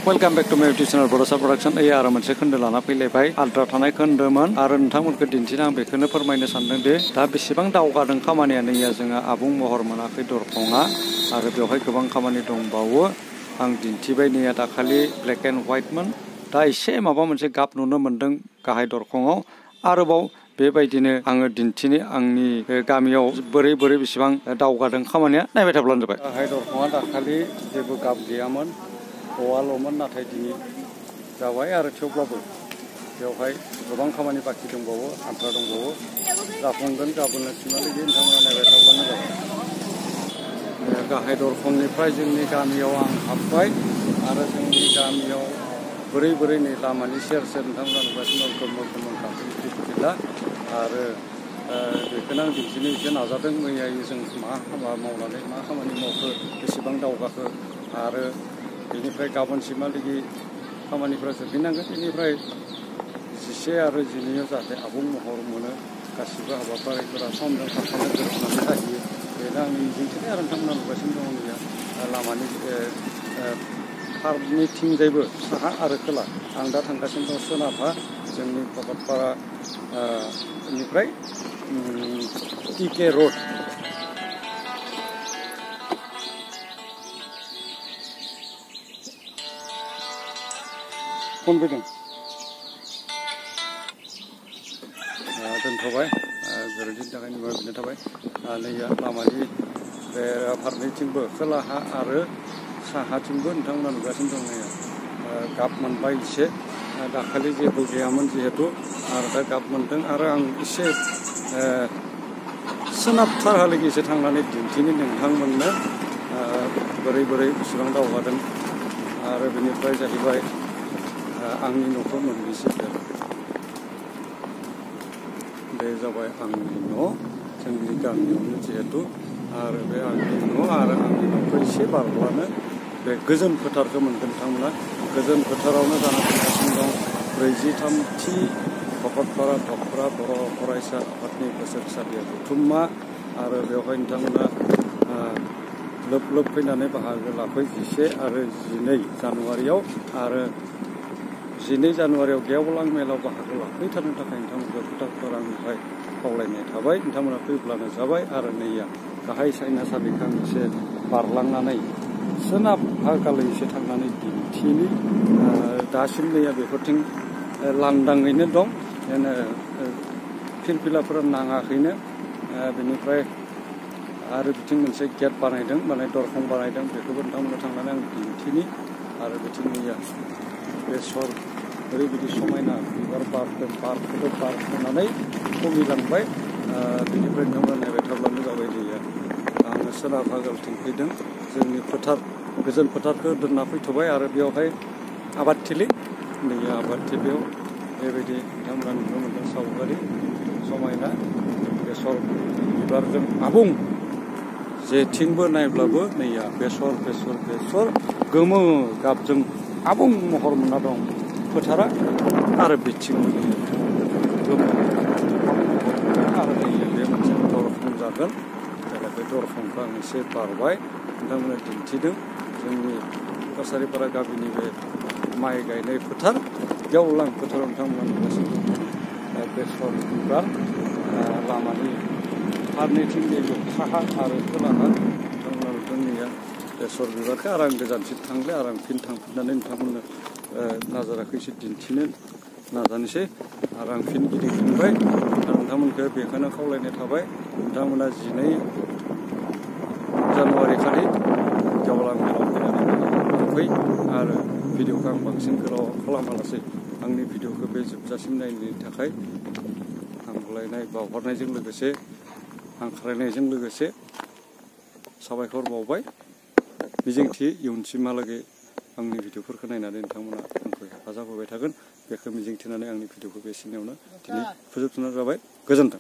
Welcome back to माय YouTube channel बड'सा production आरो मोनसे खोन्दो लाना फैलायबाय आद्रा थानाय खोन्दोमोन आरो नोंथांमोनखौ दिन्थिनो आं बेखौनो फोरमायनो सानदों दि दा बेसेबां दावगादों खामानिया नैया जोङो आबुं महर मोनाखै दरखङा आरो बेवहाय गोबां खामानि दंबावो आं दिन्थिबाय नैया दाखालि ब्लेक एन्ड व्हाइटमोन दा एसे माबा मोनसे गाब नुनो मोन्दों गाहाय दरखङाव आरोबाव बेबायदिनो आङो दिन्थिनो आंनि गामियाव बोरै बेसेबां दावगादों खामानिया नायबाय थाब्लानो जाबाय। गाहाय दरखङा दाखालि जेबो गाब गैयामोन औवाल'मोन नाथाय दिनै जाबाय आरो थेवब्लाबो बेवहाय गोबां खामानि बाखि दंबावो आद्रा दंबावो जाफुंगोन गाबोननो सिमहालागै नोंथांमोना नायबाय थाब्लानो जाबाय। गाहाय दरखंनिफ्राय जोंनि गामियाव आं हाबबाय आरो जोंनि गामियाव बोरै नै लामानि सेर नोंथांमोना नुगासिनो गोमो खाथिला आरो बेखौनो आं दिन्थिनो एसे नाजादों मैया जों मा हाबा मावनानै मा खामानि मावखो बेसेबां दावगाखो आरो बेनिफ्राय गाबोनसिमहालागै खामानिफ्रा जोबहैनांगोन बेनिफ्राय 10 आरो 12 जाहाथे आबुं महर मोनो गासिबो हाबाफारिफोरा समजों खारफानो गोरोबनानै थाहैयो बेनो आंनि मिजिंथिनाय आरो नोंथांमोना नुगासिनो दङ नैया लामानि फारनैथिंजायबो साहा आरो खोला आं दा थांगासिनो दं सोनाबहा जोंनि भकतपारा निफ्राय टिके रड फन फैदों दोनथ'बाय गोरोन्थिनि थाखाय निमाहा बिनाय थाबाय नैया लामानि बे फारनैथिंबो खोलाहा आरो साहाथिंबो नोंथांमोना नुगासिनो दं नैया गाब मोनबाय एसे दाखालि जेबो गैयामोन जिहेतु आरो दा गाब मोनदों आरो आं एसे सोनाबथारहालागै एसे थांनानै दिन्थिनो नोंथांमोननो बोरै बेसेबां दावगादों आरो बेनिफ्राय जाहैबाय आंनि न'खौ मोनबेसे बे जाबाय आंनि न' जोंनि गामियावनो जिहेतु आरो बे आंनि न' आरो आंनि न'खौ एसे बारब्लानो बे गोजोन फोथारखौ मोनगोन नोंथांमोना गोजोन फोथारावनो जाना थांगासिनो दं 43थि भकतपारा दखरा बर' फरायसा आफादनि बोसोरसालिया जथुम्मा आरो बेवहाय नोंथांमोना लोब फैनानै बाहागो लाफै 10 आरो 12 जानुवारियाव आरो 12 जानुवारियाव गेवलां मेलाव बाहागो लाफैथारनो थाखाय नोंथांमोनखौ फोथार आंनिफ्राय खावलायनाय थाबाय नोंथांमोना फैब्लानो जाबाय आरो नैया गाहाय साइनासालिखौ एसे बारलांनानै सोनाब गालैसे थांनानै दिन्थिनि दासिम नैया बेफोरथिं लांदाङैनो दं फिरफिलाफोरा नाङाखैनो बेनिफ्राय आरो बिथिं मोनसे गेट बानायदों माने दरखं बानायदों बेखौबो नोंथांमोना थांनानै आं दिन्थिनि आरो बिथिं नैया बेसर ओरैबायदि समायना बिबार बारदों बारखोनानै खमिलांबाय बेनिफ्राय नोंथांमोना नायबाय थाब्लानो जाबाय नैया आङो सोनाब आगोलथिं फैदों जोंनि फोथार गोजोन फोथारखौ दोनना फैथ'बाय आरो बेवहाय आबादथिलि नैया आबादथिलियाव बेबायदि नोंथांमोना नुनो मोनदों सावगारि समायना बेसर बिबारजों आबुं जेथिंबो नायब्लाबो नैया बेसर गोमो गाबजों आबुं महर मोनना दं फोथारा आरो बिथिंबो गोमो आरो नैया बे मोनसे दरखं जागोन बे दरखंखौ आं एसे बारबाय नोंथांमोना दिन्थिदों जोंनि कसारिपारा गामिनि बे माइ गायनाय फोथार गेवलां फोथाराव नोंथांमोना नुगासिनो दं बेसर बिबार लामानि फारनैथिंजायबो साहा आरो खोलाहा नोंथांमोना नुदों नैया बेसर बिबारखौ आरो आं गोजानसिम थांले आरो आं फिन थांफिननानै नोंथांमोननो नाजाराखौ एसे दिन्थिनो नाजानोसै आरो आं फिन गिदिंफिनबाय आरो नोंथांमोनखौ बेखौनो खावलायनाय थाबाय नोंथांमोना 12 जानुवारि खालि गेवलां मेलाव फैनानै फै आरो भिडिअखौ आं बांसिन गोलाव खालामालासै आंनि भिडिअखौ बे जोबजासिम नायनायनि थाखाय हामग्लायनाय बावहरनायजों लोगोसे हांख्रायनायजों लोगोसे साबायखर बावबाय मिजिंथियो इयुनसिमहालागै आंनि भिडिअफोरखौ नायनानै नोंथांमोना आंखौ हेफाजाब होबाय थागोन बेखौ मिजिंथिनानै आंनि भिडिअखौ बेखिनियावनो दिनै फोजोबथ'नाय जाबाय गोजोन्थों।